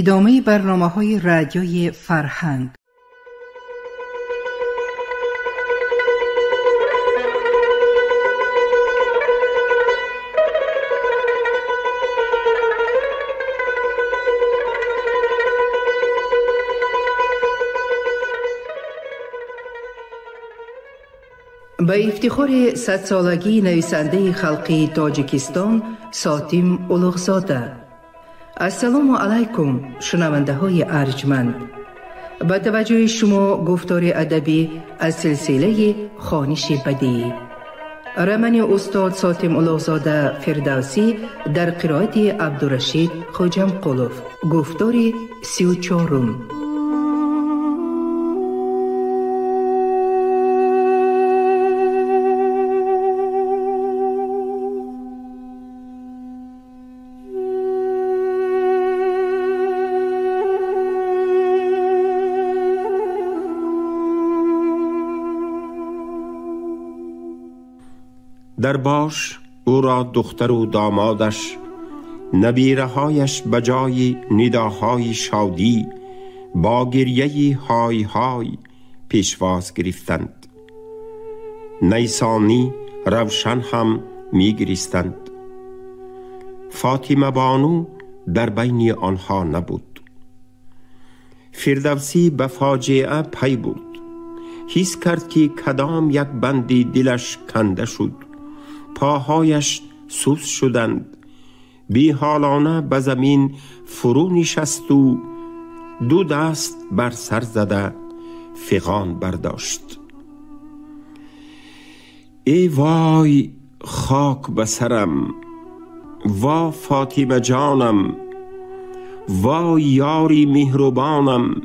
Идомаи барномаҳои радиои Фарҳанг. Ба ифтихори садсолагии нависандаи халқии Тоҷикистон Сотим Улуғзода. Ассалому алайкум, шунавандаҳои арҷманд. Ба таваҷҷӯҳи шумо гуфтори адабӣ аз силсилаи хониши бадиӣ. Романи устод Сотим Улуғзода Фирдавсӣ дар қироати Абдурашид Хоҷамқулов. Гуфтори 34. در باش او را دختر و دامادش، نبیره‌هایش به جای نداهای شادی با گریه های های پیشواز گرفتند. نیسانی روشن هم می گریستند. فاطمه بانو در بین آنها نبود. فردوسی به فاجعه پی برد. حس کرد که کدام یک بندی دلش کنده شد. پاهایش سوس شدند. بیحالانه به زمین فرو نشست و دو دست بر سر زده فغان برداشت. ای وای خاک به سرم، وا فاطمه جانم، وای یاری مهربانم،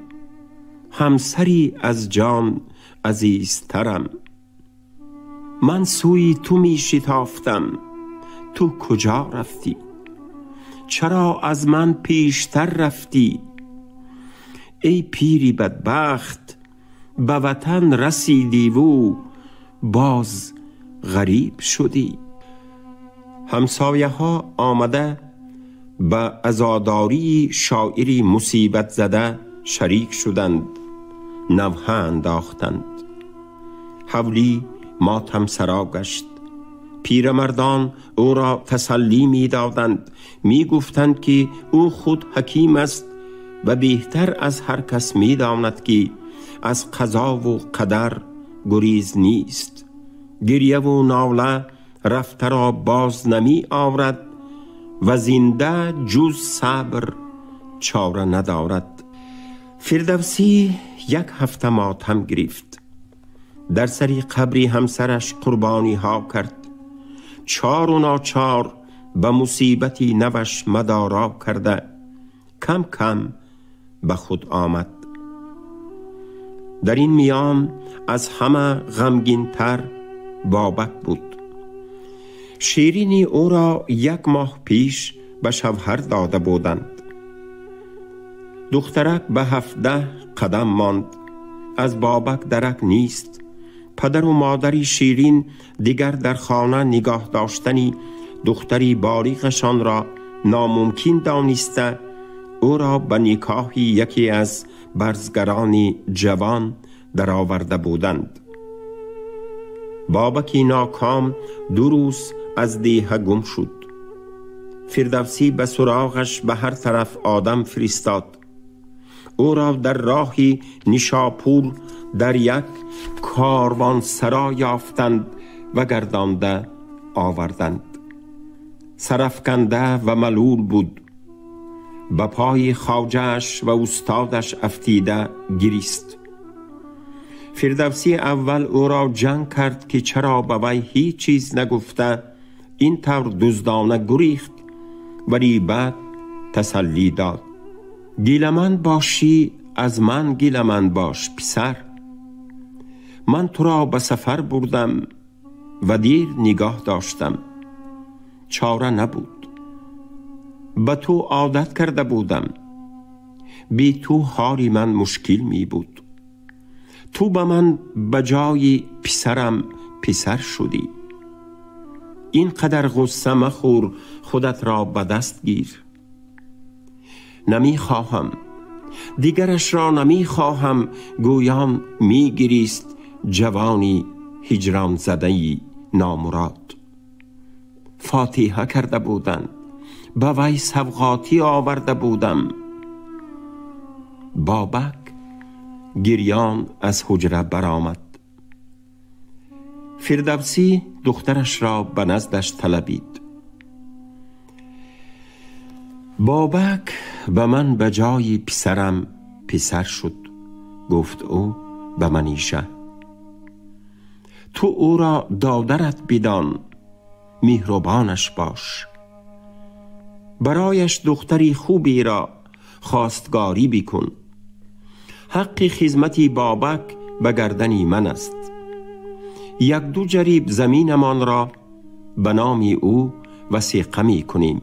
همسری از جان عزیزترم. من سوی تو می شتافتم، تو کجا رفتی؟ چرا از من پیشتر رفتی؟ ای پیری بدبخت، به وطن رسیدی و باز غریب شدی. همسایه ها آمده به عزاداری شاعری مصیبت زده شریک شدند، نوحه انداختند. حولی ماتم سرا گشت. پیرمردان او را تسلی می دادند، می گفتند که او خود حکیم است و بهتر از هر کس می داند که از قضا و قدر گریز نیست. گریه و ناله رفته را باز نمی آورد و زنده جز صبر چاره ندارد. فردوسی یک هفته ماتم گرفت. در سری قبری همسرش قربانی ها کرد. چار و ناچار به مصیبتی نوش مدارا کرده کم کم به خود آمد. در این میان از همه غمگین تر بابک بود. شیرینی او را یک ماه پیش به شوهر داده بودند. دخترک به 17 قدم ماند. از بابک درک نیست. پدر و مادری شیرین دیگر در خانه نگاه داشتنی دختری باریقشان را ناممکن دانسته او را به نکاح یکی از برزگران جوان درآورده بودند. بابکی ناکام 2 روز از دیه گم شد. فردوسی به سراغش به هر طرف آدم فرستاد. او را در راهی نیشاپور در یک کاروان سرا یافتند و گردانده آوردند. سرافکنده و ملول بود. به پای خواجه‌اش و استادش افتیده گریست. فردوسی اول او را جنگ کرد که چرا به وی هیچ چیز نگفته این طور دزدانه گریخت، ولی بعد تسلی داد. گیلمند باشی از من گیلمند باش پسر. من تو را به سفر بردم و دیر نگاه داشتم. چاره نبود. به تو عادت کرده بودم. بی تو حالی من مشکل می بود. تو به من به جای پسرم پسر شدی. این قدر غصه مخور، خودت را به دست گیر. نمیخواهم، دیگرش را نمیخواهم، گویان میگریست جوانی هجران زده‌ای نامراد. فاتحه کرده بودند، به وی سوغاتی آورده بودم. بابک گریان از حجره برآمد. فردوسی دخترش را به نزدش طلبید. بابک به من به جای پسرم پسر شد، گفت او به منیژه. تو او را دادرت بدان، مهربانش باش. برایش دختری خوبی را خواستگاری بکن. حق خدمت بابک به گردن من است. یک دو جریب زمینمان را به نام او وثیقه می کنیم.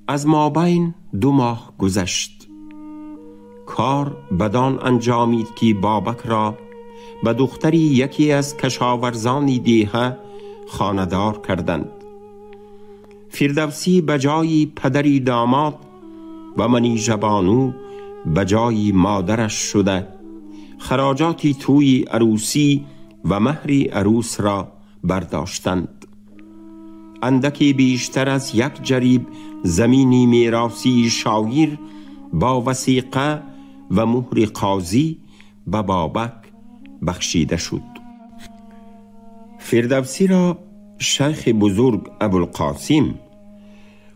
از مابین 2 ماه گذشت. کار بدان انجامید که بابک را به دختری یکی از کشاورزان دیهه خانه‌دار کردند. فردوسی به جای پدری داماد و منیژه بانو به جای مادرش شده خراجاتی توی عروسی و مهری عروس را برداشتند. اندکی بیشتر از 1 جریب زمینی میراثی شاعر با وثیقه و مهر قاضی به بابک بخشیده شد. فردوسی را شیخ بزرگ ابوالقاسم،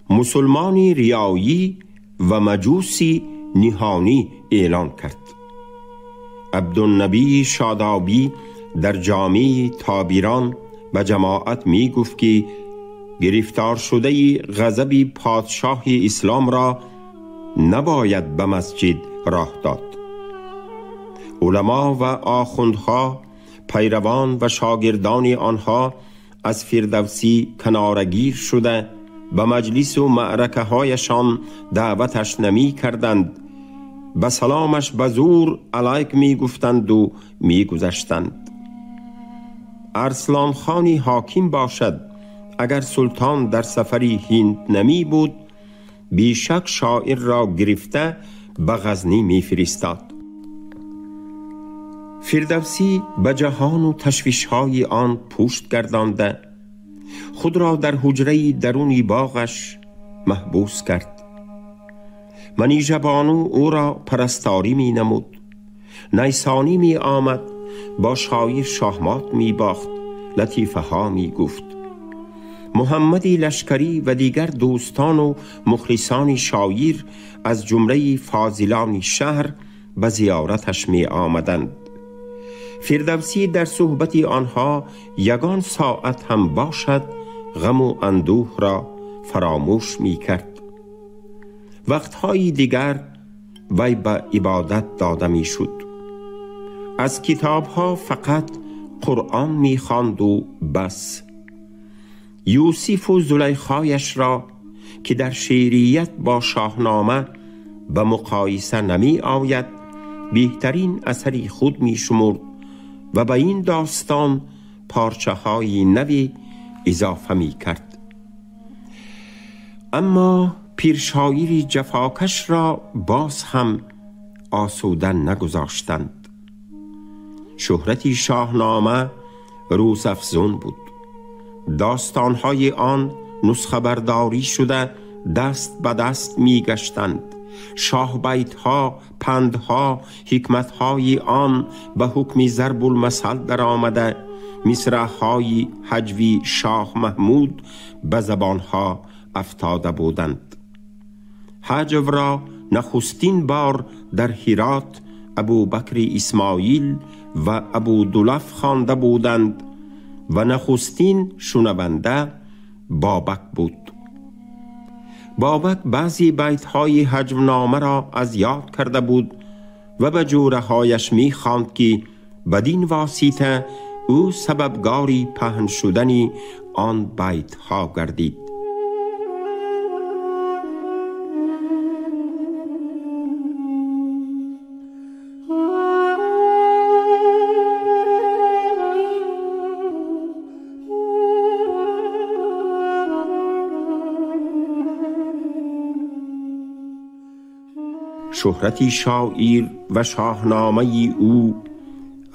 مسلمانی ریایی و مجوسی نهانی اعلان کرد. عبدالنبی شادابی در جامعه تابیران به جماعت می گفت که گرفتار شده غضب پادشاه اسلام را نباید به مسجد راه داد. علما و آخوندها، پیروان و شاگردان آنها از فردوسی کنارگیر شده به مجلس و معرکه هایشان دعوتش نمی کردند، به سلامش به زور علیک می گفتند و می گذشتند. ارسلان خانی حاکم باشد، اگر سلطان در سفری هند نمی بود، بیشک شاعر را گرفته به غزنی می فرستاد. فردوسی به جهان و تشویش‌های آن پشت گردانده خود را در حجره درونی باغش محبوس کرد. منیژه بانو او را پرستاری می نمود. نیسانی می آمد، با شاعر شاهمات می باخت، لطیفه ها می گفت. محمدی لشکری و دیگر دوستان و مخلصان شاعر از جمله فاضلان شهر به زیارتش می آمدند. فردوسی در صحبت آنها یگان ساعت هم باشد غم و اندوه را فراموش می کرد. وقتهای دیگر وی به عبادت داده می شد. از کتابها فقط قرآن می خواند و بس. یوسف و زلیخایش را که در شعریت با شاهنامه به مقایسه نمی آید بهترین اثری خود می شمرد و به این داستان پارچه های نوی اضافه می کرد. اما پیرشاعری جفاکش را باز هم آسوده نگذاشتند. شهرت شاهنامه روز افزون بود. داستانهای آن نسخه برداری شده دست به دست می گشتند. شاه بیتها، پندها، حکمتهای آن به حکم ضرب المثل در آمده، مصرعهای هجوی شاه محمود به زبانها افتاده بودند. هجو را نخستین بار در هرات ابوبکر اسماعیل و ابو دولف خوانده بودند و نخستین شنونده بابک بود. بابک بعضی بیت‌های هجونامه را از یاد کرده بود و به جوره‌هایش می‌خواند که بدین واسطه او سببگاری پهن شدن آن بیت‌ها گردید. شهرتی شاعر و شاهنامه او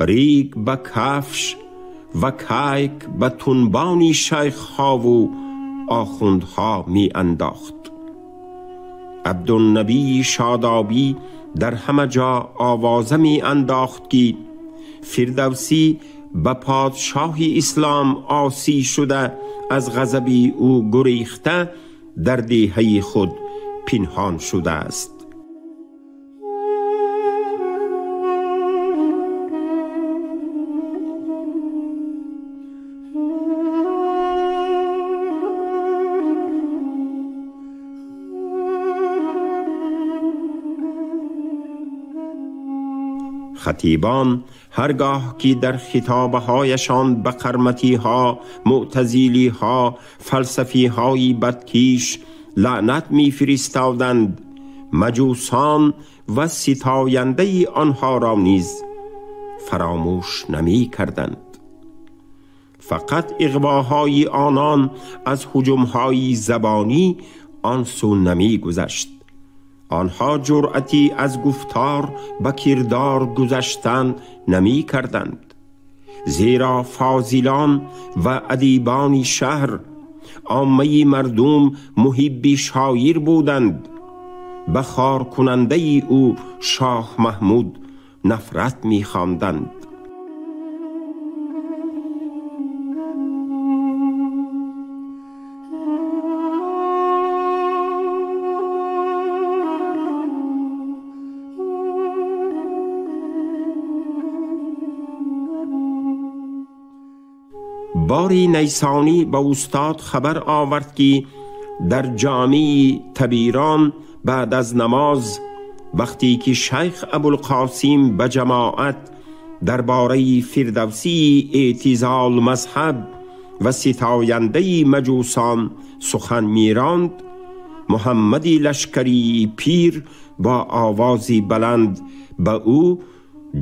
ریگ به کفش و کیک به تنبانی شیخ ها و آخوندها می انداخت. عبدالنبی شادابی در همه جا آوازه می انداخت که فردوسی به پادشاه اسلام عاصی شده از غضب او گریخته در دیهه خود پنهان شده است. خطیبان هرگاه که در خطابه هایشان به قرمطی ها، معتزلی ها، فلسفی های بدکیش لعنت می فرستادند، مجوسان و ستاینده آنها را نیز فراموش نمی کردند. فقط اغواهای آنان از هجومهای زبانی آن سو نمی گذشت. آنها جرأتی از گفتار به کردار گذشتن نمی کردند، زیرا فاضلان و ادیبان شهر، عامه مردم محب شاعر بودند. به خوار کننده او شاه محمود نفرت می خواندند. باری نیسانی با استاد خبر آورد که در جامع تبیران بعد از نماز وقتی که شیخ ابوالقاسم به جماعت درباره فردوسی اعتزال مذهب و ستاینده مجوسان سخن میراند، محمد لشکری پیر با آوازی بلند به او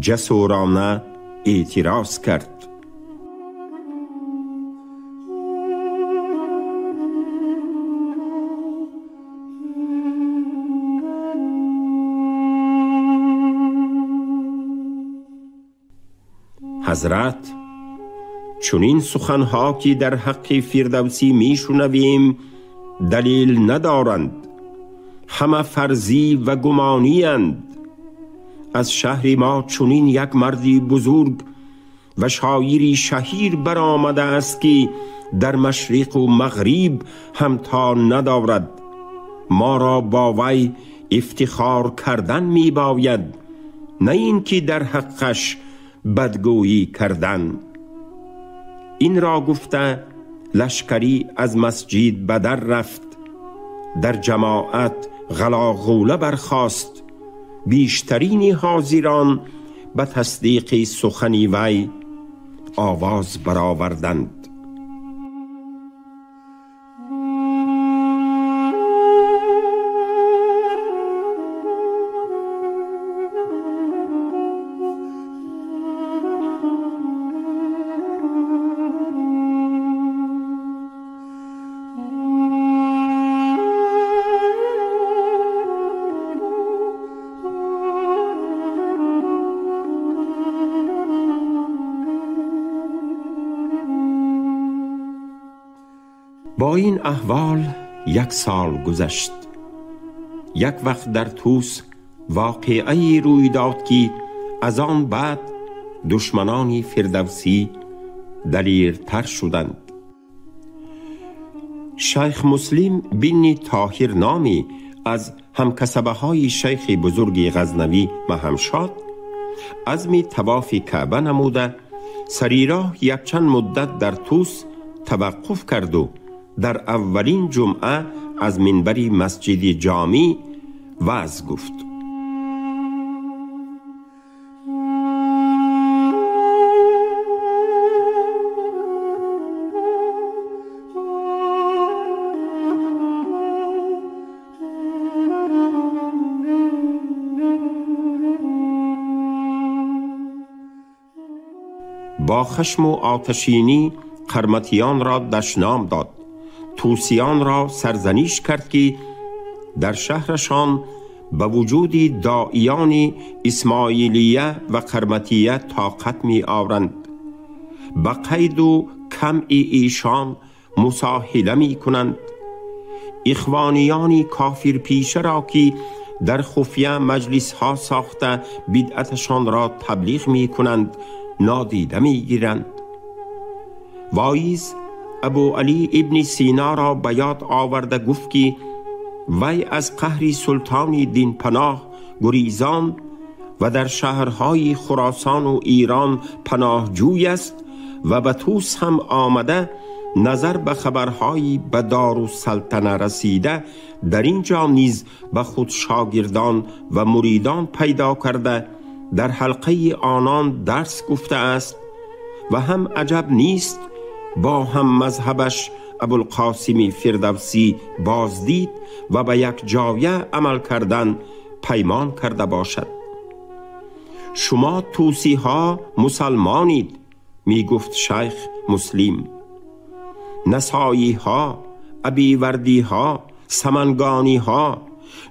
جسورانه اعتراض کرد. حضرت، چنین سخنها که در حق فردوسی میشنویم دلیل ندارند، همه فرضی و گمانی اند. از شهر ما چنین یک مردی بزرگ و شاعری شهیر برآمده است که در مشرق و مغرب همتا ندارد. ما را با وی افتخار کردن می باید، نه اینکه در حقش بدگویی کردن. این را گفته لشکری از مسجد بدر رفت. در جماعت غلاغوله برخاست. بیشترین حاضران به تصدیق سخن وی آواز برآوردند. با این احوال یک سال گذشت. یک وقت در توس واقعه‌ای روی داد که از آن بعد دشمنان فردوسی دلیرتر شدند. شیخ مسلم بن طاهر نامی از همکسبه های شیخ بزرگ غزنوی مهمشاد عزم طواف کعبه نموده سری راه یک چند مدت در توس توقف کرد و در اولین جمعه از منبر مسجد جامع وعظ گفت. با خشم و آتشینی قرمطیان را دشنام داد. توسیان را سرزنش کرد که در شهرشان به وجود داعیان اسماعیلیه و قرمطیه طاقت می آورند، به قید و کمع ایشان مساهله می کنند. اخوانیان کافر پیشه را که در خفیه مجلس ها ساخته بدعتشان را تبلیغ می کنند نادیده می گیرند. وایز ابو علی ابن سینا را به یاد آورده گفت که وی از قهر سلطان دین پناه گریزان و در شهرهای خراسان و ایران پناهجوی است و به توس هم آمده، نظر به خبرهای به دارالسلطنه رسیده در اینجا نیز به خود شاگردان و مریدان پیدا کرده در حلقه آنان درس گفته است و هم عجب نیست با هم مذهبش ابوالقاسم فردوسی بازدید و به یک جایه عمل کردن پیمان کرده باشد. شما توسی ها مسلمانید، می گفت شیخ مسلم. نسایی ها، ابیوردی ها، سمنگانی ها،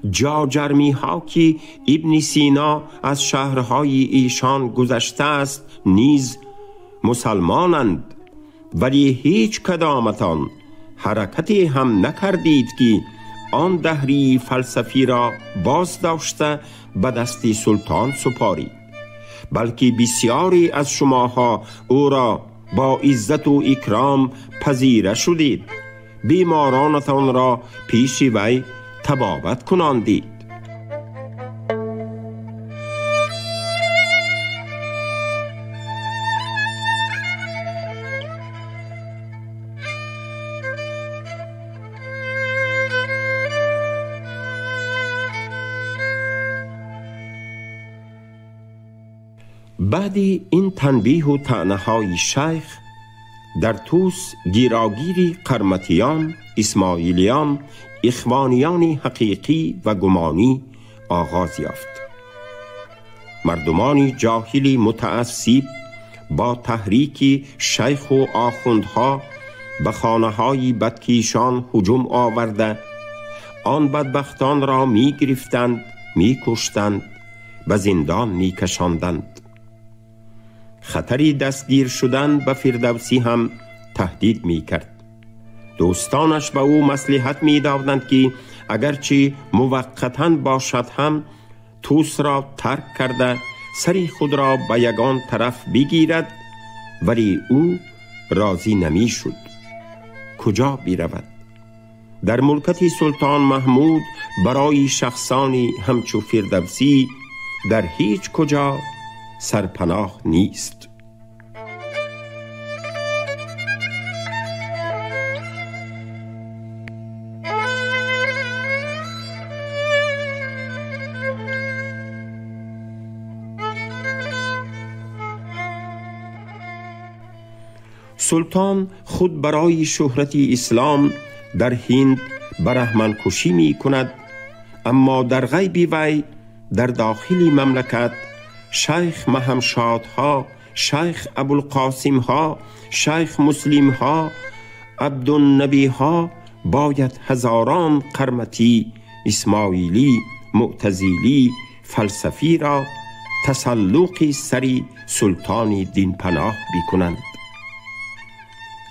جاجرمی ها که ابن سینا از شهرهای ایشان گذشته است نیز مسلمانند، ولی هیچ کدامتان حرکتی هم نکردید که آن دهری فلسفی را باز داشته به دست سلطان سپارید، بلکه بسیاری از شماها او را با عزت و اکرام پذیره شدید، بیمارانتان را پیش وی طبابت کناندید. بعد این تنبیه و طعنه های شیخ در توس گیراگیری قرمطیان، اسماعیلیان، اخوانیان حقیقی و گمانی آغاز یافت. مردمانی جاهلی متعصب با تحریک شیخ و آخوندها به خانه های بدکیشان هجوم آورده آن بدبختان را می گرفتند، می کشتند، به زندان می کشاندند. خطری دستگیر شدن به فردوسی هم تهدید می کرد. دوستانش به او مصلحت می دادند که اگرچه موقتاً باشد هم توس را ترک کرده سری خود را به یگان طرف بگیرد، ولی او راضی نمی شد. کجا بیرود؟ در ملکت سلطان محمود برای شخصانی همچو فردوسی در هیچ کجا سرپناه نیست. سلطان خود برای شهرت اسلام در هند برهمن کشی می کند، اما در غیب وی در داخل مملکت شیخ محمشادها، شیخ ابوالقاسم ها، شیخ مسلم ها، عبدالنبی ها باید هزاران قرمطی، اسماعیلی، معتزلی، فلسفی را تسلق سری سلطان دین پناه بکنند.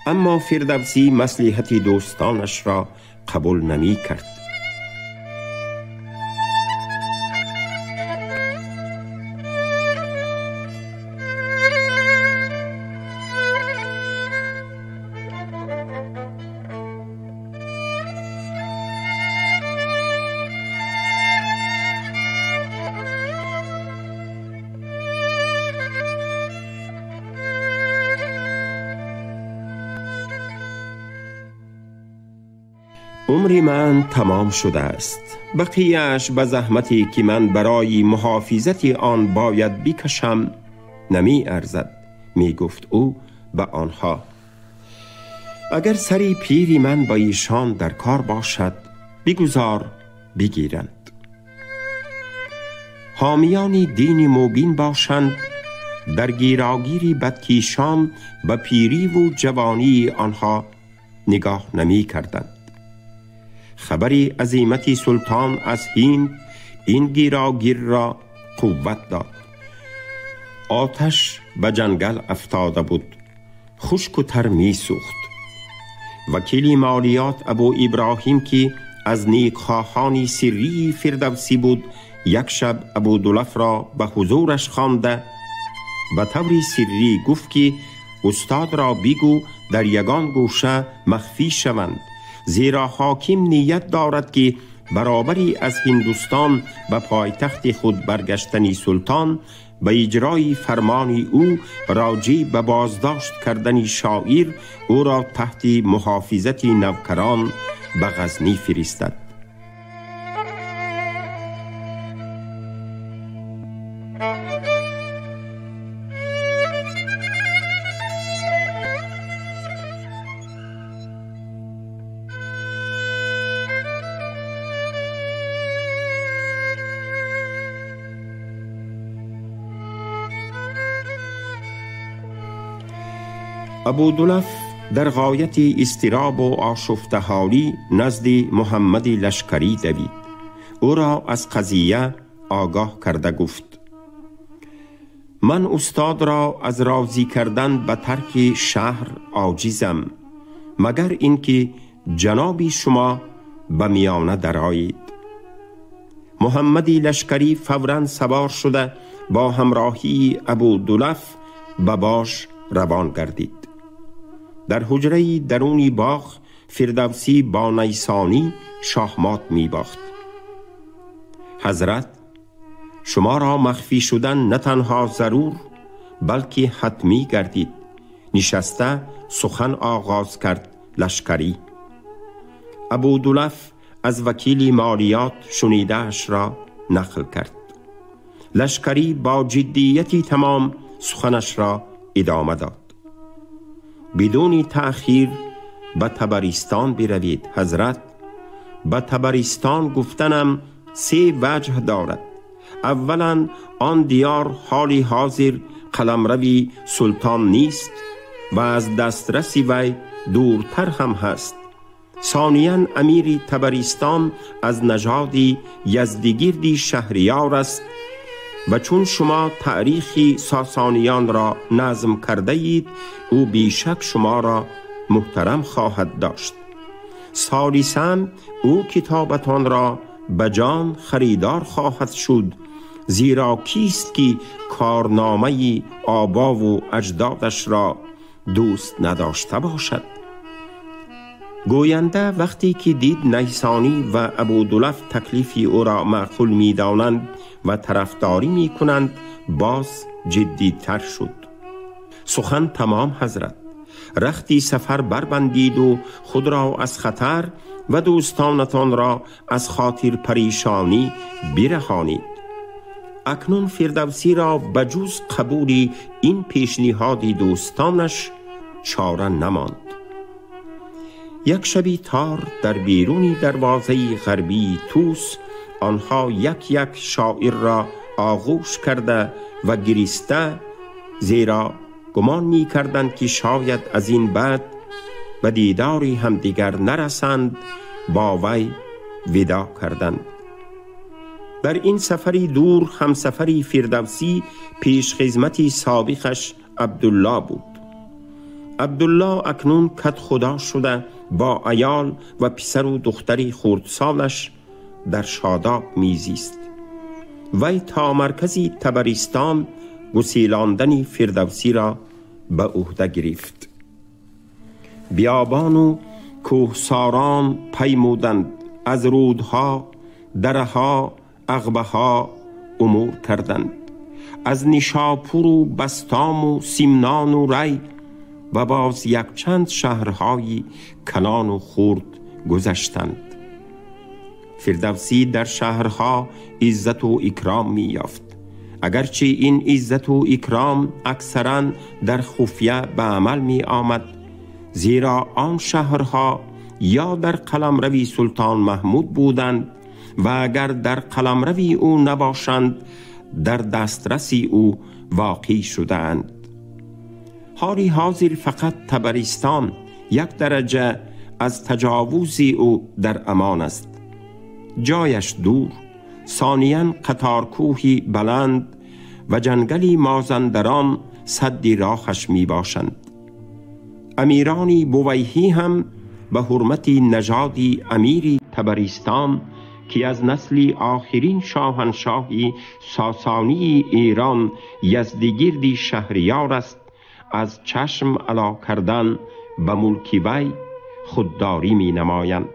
اما فردوسی مصلحت دوستانش را قبول نمی کرد. عمر من تمام شده است، بقیه‌اش به زحمتی که من برای محافظت آن باید بکشم نمی ارزد، می گفت او به آنها. اگر سری پیری من با ایشان در کار باشد بگذار بگیرند. حامیان دین مبین باشند، در گیراگیری بدکیشان به پیری و جوانی آنها نگاه نمی کردند. خبری عزیمت سلطان از هند این گیراگیر را قوت داد. آتش به جنگل افتاده بود، خشک و تر می سوخت. وکیل مالیات ابو ابراهیم که از نیکخواهان سری فردوسی بود، یک شب ابو دولف را به حضورش خوانده به طوری سری گفت که استاد را بگو در یگان گوشه مخفی شوند، زیرا حاکم نیت دارد که برابری از هندوستان به پایتخت خود برگشتنی سلطان به اجرای فرمان او راجع به بازداشت کردن شاعر او را تحت محافظت نوکران به غزنی فرستد. ابودلف در غایت اضطراب و آشفته حالی نزد محمد لشکری دوید. او را از قضیه آگاه کرده گفت: من استاد را از راضی کردن به ترک شهر عاجزم، مگر اینکه جناب شما به میانه درآیید. محمد لشکری فوراً سوار شده با همراهی ابودلف به باش روان گردید. در حجره درونی باغ فردوسی با نیسانی شاهمات می باخت. حضرت، شما را مخفی شدن نه تنها ضرور بلکه حتمی گردید. نشسته سخن آغاز کرد لشکری. ابودلف از وکیل مالیات شنیده‌اش را نقل کرد. لشکری با جدیتی تمام سخنش را ادامه داد. بدون تأخیر به تبرستان بروید حضرت. به تبرستان گفتنم سه وجه دارد. اولا آن دیار حالی حاضر قلمروی سلطان نیست و از دسترس وی دورتر هم هست. ثانیا امیر تبرستان از نژاد یزدگردی شهریار است و چون شما تاریخ ساسانیان را نظم کرده اید، او بیشک شما را محترم خواهد داشت. ثالثاً او کتابتان را به جان خریدار خواهد شد، زیرا کیست که کارنامه آبا و اجدادش را دوست نداشته باشد؟ گوینده وقتی که دید نیسانی و ابودلف تکلیف او را معقول می دانند و طرفداری می کنند، باز جدی‌تر شد. سخن تمام حضرت. رختی سفر بربندید و خود را از خطر و دوستانتان را از خاطر پریشانی برهانید. اکنون فردوسی را بجز قبول این پیشنهاد دوستانش چاره نماند. یک شبی تار در بیرونی دروازه غربی توس آنها یک یک شاعر را آغوش کرده و گریسته، زیرا گمان می کردند که شاید از این بعد به دیداری همدیگر نرسند، با وی ودا کردند. در این سفری دور همسفری فردوسی پیش خدمتی سابقش عبدالله بود. عبدالله اکنون کت خدا شده با عیال و پسر و دختری خردسالش در شاداب میزیست. وی تا مرکزی تبرستان گسیلاندن فردوسی را به عهده گرفت. بیابان و کوهساران پیمودند، از رودها، درها، عقبه امور کردند، از نیشاپور و بستام و سیمنان و ری و باز یک چند شهرهای کلان و خرد گذشتند. فردوسی در شهرها عزت و اکرام می یافت، اگرچه این عزت و اکرام اکثرا در خفیه به عمل می آمد، زیرا آن شهرها یا در قلمروی سلطان محمود بودند و اگر در قلمروی او نباشند در دسترس او واقع شدند. حالی حاضر فقط تبرستان یک درجه از تجاوز او در امان است. جایش دور، ثانیاً قطارکوهی بلند و جنگلی مازندران سدی راهش می باشند. امیرانی بویهی هم به حرمت نژادی امیری طبرستان که از نسل آخرین شاهنشاهی ساسانی ایران یزدگردی شهریار است، از چشم علا کردن به ملک وی خودداری می نمایند.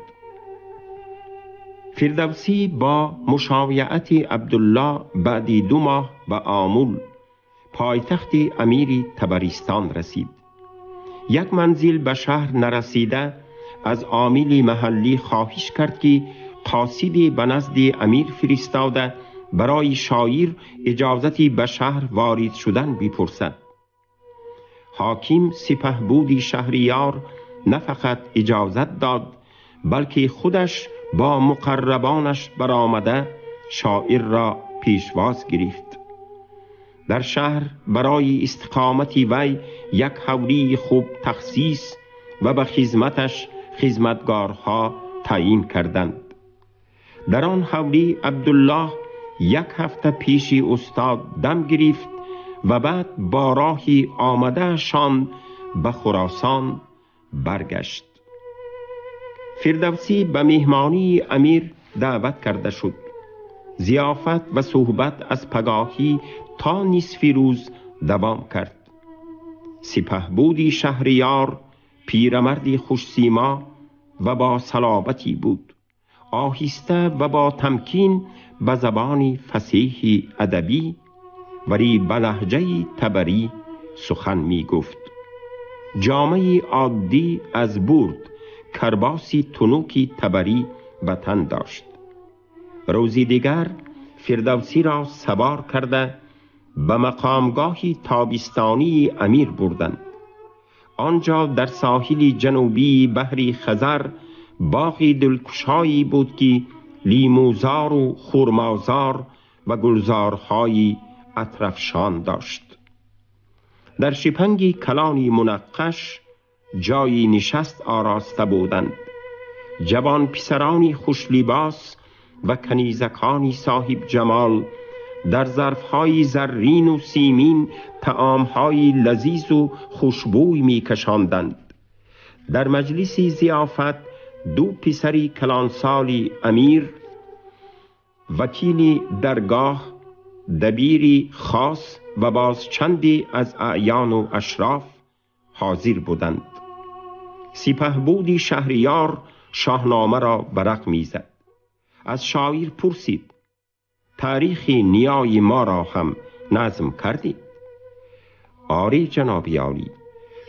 فردوسی با مشایعت عبدالله بعدی 2 ماه به آمل، پایتخت امیری طبرستان رسید. یک منزل به شهر نرسیده از عامل محلی خواهش کرد که قاصدی به نزد امیر فرستاده برای شاعر اجازتی به شهر وارد شدن بپرسد. حاکم سپهبودی شهریار نه فقط اجازت داد، بلکه خودش با مقربانش برآمده شاعر را پیشواز گرفت. در شهر برای استقامت وی یک حولی خوب تخصیص و به خدمتش خدمتگارها تعیین کردند. در آن حولی عبدالله 1 هفته پیش استاد دم گرفت و بعد با راهی آمده شان به خراسان برگشت. فردوسی به مهمانی امیر دعوت کرده شد. ضیافت و صحبت از پگاهی تا نصف روز دوام کرد. سپهبودی شهریار پیرمردی خوشسیما و با صلابتی بود. آهسته و با تمکین به زبان فصیح ادبی ولی به لهجه طبری سخن می گفت. جامه عادی از برد کرباسی تنوکی طبری به تن داشت. روزی دیگر فردوسی را سوار کرده به مقامگاهی تابستانی امیر بردند. آنجا در ساحل جنوبی بحر خزر باغی دلکشایی بود که لیموزار و خرمازار و گلزارهای اطرفشان داشت. در شپنگ کلانی منقش جایی نشست آراسته بودند. جوان پسرانی خوش لباس و کنیزکانی صاحب جمال در ظرفهای زرین و سیمین طعامهای لذیذ و خوشبوی میکشاندند. در مجلس ضیافت 2 پسری کلانسالی امیر، وکیل درگاه، دبیری خاص و باز چندی از اعیان و اشراف حاضر بودند. سپهبودی شهریار شاهنامه را ورق میزد. از شاعر پرسید: تاریخ نیای ما را هم نظم کردی؟ آری جناب عالی،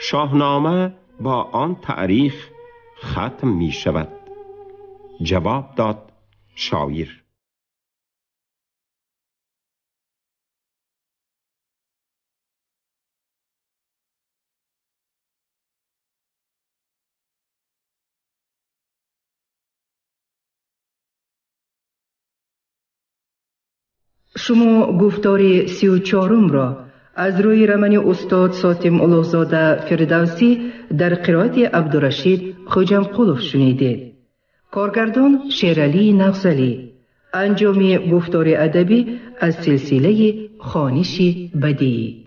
شاهنامه با آن تاریخ ختم می شود. جواب داد شاعر. شما گفتار 34 را از روی رمان استاد ساتیم اولوغزاده فردوسی در قرائت عبدالرشید خوجامقولов شنیدید. کارگردان شیرعلی نغزلی. انجام گفتار ادبی از سلسله خوانش بدیعی.